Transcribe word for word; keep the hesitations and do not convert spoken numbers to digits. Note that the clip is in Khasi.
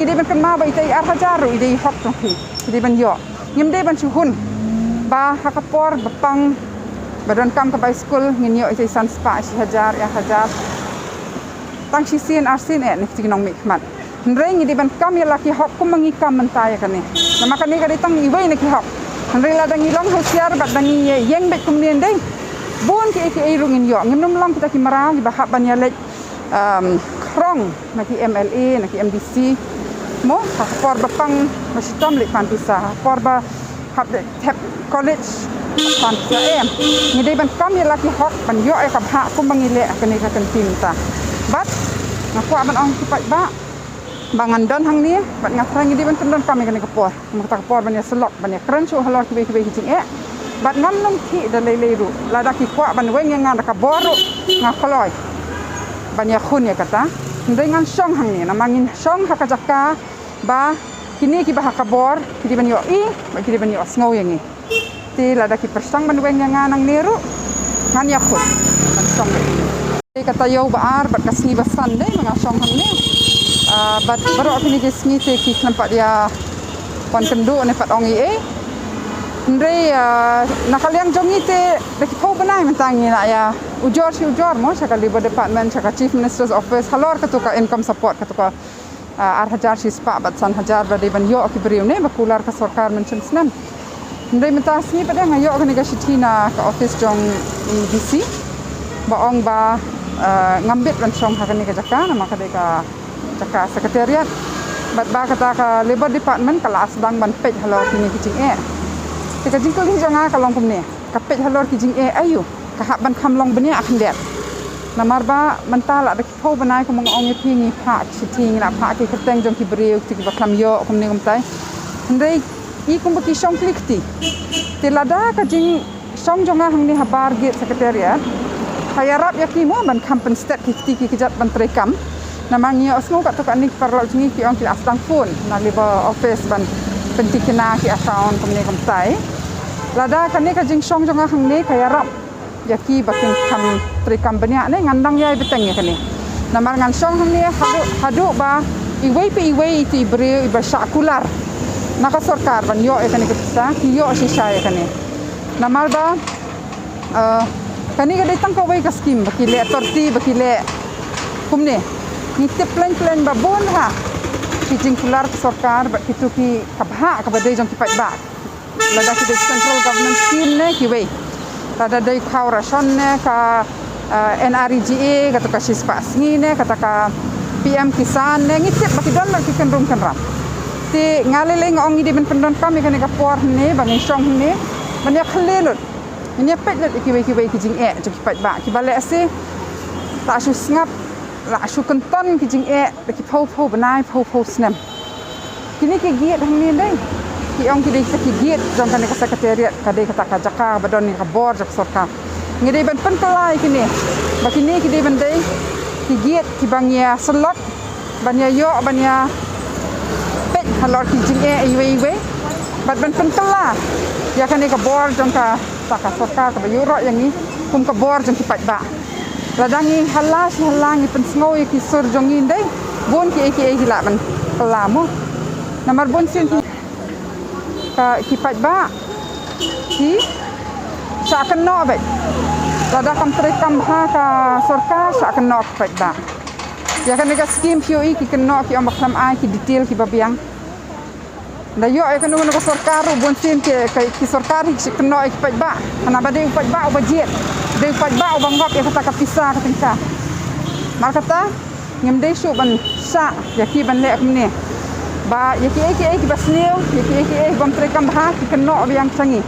Ki dei ban kynmaw ba ita i ar hajar ruh i dei i hok jong phi. Ki dei ban ïoh. Ngim dei ban shu hun ba ha ka por ba pang ba donkam ka bai skul ngin ïoh ita i san spah, shi hajar, ar hajar. Tang shisien arsien eh na ki nongmihkhmat. Hynrei ngi dei ban kam ïa la ki hok kumba ngi kam mynta ïa kane. Namar kane ka dei tang iwei na ki hok. Hynrei lada ngi long husiar bad da ngi ïeng beit kumne, dei bun kiei kiei ruh ngin ïoh. Ngim nym long kita ki mraw kiba hap ban ïaleit, um, khrong na ki M L A, na ki M D C. Mo, ha ka por ba pang ba shitom leit pan pisa, ha ka por ba hap leit thep college pan pisa, em. Ngi dei ban kam ïa la ki hok ban ïoh ïa ka bhah kumba ngi leh ha kane ka kyntien mynta. Bad nga kwah ban ong ki paidbah ba ngan don hangne bad nga tharai ngi dei ban pyndonkam ïa kane ka por. Namar kata ka por ban ïasyllok, ban ïakren shuh halor kiwei kiwei ki jingeh. Bad ngam nym khih da lei lei ruh. Lada ki kwah ban weng ïa nga da ka bor ruh, nga kloi ban ïakhun ïa kata. Hynrei ngan shong hangne, namar ngin shong ha ka jaka ba kine kiba ha ka bor ki dei ban ïohi bad ki dei ban ïohsngew ïa ngi. Te lada ki pyrshang ban weng ïa nga nangne ruh, ngan ïakhun, ngan shong beit. Te ka taïew ba ar bad ka sngi ba san dei ma nga shong hangne. Ah, bad baroh kine ki sngi te ki khlem pat ïa wan kynduh ne pat ong ei ei. Hynrei, ah, na ka liang jong ngi te da ki phew bnai mynta ngi la ïa ujor shi ujor mo sha ka Labour Department, sha ka Chief Minister's Office halor katu ka income support, katu ka ah, ar hajar shi spah bad san hajar ba dei ban ïoh ki briew ne ba kular ka sorkar mynshem snem. Hynrei mynta sngi pat nga ïoh kane ka shithi na ka office jong i D C ba ong ba, ah, ngam bit ban shong ha kane ka jaka namar ka dei ka jaka secretariat. Bad ba kata ka Labour Department ka la sdang ban peit halor kine ki jingeh. Te ka jingkylli jong nga ka long kumne, ka peit halor ki jingeh aïu? Ka hap ban kham long bniah khyndiat. Namar ba mynta la da ki phew bnai kumba nga ong ïa phi ngi phah ki shithi, ngi la phah ki kyrteng jong ki briew, kti kiba khlem ïoh kumne kumtai. Hynrei i kumba ki shong kli kti. Te lada ka jingshong jong nga hangne habar gate secretariat ka ïarap ïa ki mo ban kham pynstet ki kti ki kjat ban treikam. Namar ngi ïohsngew katto katne ki paralok jong ngi ki ong ki la sdang phone na Labour Office ban pyntikna ki account kumne kumtai. Lada kane ka jingshong jong nga hangne ka ïarap ïa ki ba kin kham treikam bniah ne ngan dang ïai bteng ïa kane. Namar ngan shong hangne haduh, haduh ba iwei pa iwei iti i briew iba shah kular na ka sorkar ban ïoh ïa kane ka pisa ki ïoh shisha ïa kane. Namar ba, eh, kane ka dei tang kawei ka skim ba ki leh torti ba ki leh kumne. Ngi tip pleng pleng ba bun ha ki jingkular ka sorkar bad kitu ki ka bhah kaba dei jong ki paidbah. Lada ki dei central government scheme ne kiwei. Lada dei khaw ration ne ka, eh, N R E G A, kata ka shispah sngi ne, kata ka P M Kisan ne, ngi tip ba ki don bad ki kynrum kynram. Te nga lei lei nga ong ngi dei ban pyndonkam ïa kane ka por hangne, ba ngi shong hangne, ban ïa khyllem lut, ban ïa peit lut ïa kiwei kiwei ki jingeh jong ki paidbah kiba lehse la shu sngap, la shu kynton ki jingeh da ki phew phew bnai, phew phew snem. Kine ki gate hangne dei, ki ong ki dei kita ki gate jong kane ka secretariat, ka dei kata ka jaka ba don ïa ka bor jong ka sorkar. Ngi dei ban pynkylla ïa kine ba kine ki dei ban dei ki gate kiba ngi ïa syllok ban ïa ïoh ban ïa peit halor ki jingeh iwei iwei bad ban pynkylla ïa kane ka bor jong kata ka sorkar kaba ïuhroh ïa ngi kum ka bor jong ki paidbah. Lada ngi hala shi hala ngi pynsngew ïa ki sur jong ngi dei bun kiei kiei ki lah ban kylla mo. Namar bun sien ki, ka, ki paidbah ki shah kynnoh beit. Lada kam treikam ha ka sorkar shah kynnoh ki paidbah. Ïa kane ka skim phi ïohi ki kynnoh ki ong ba khlem ai ki detail kiba biang. Da ïoh ïa kano kano ka sorkar ruh bun sien ki, ki, ki sorkar hi ki kynnoh ïa ki paidbah. Hana ba dei u paidbah uba jied, dei u paidbah uba ngop ïa kata ka pisa ka tyngka. Mar kata ngim dei shuh ban shah ïa ki ban leh kumne. Ba ïa kiei kiei kiba sniew, ïa kiei kiei bym treikam bha ki kynnoh biang sha ngi.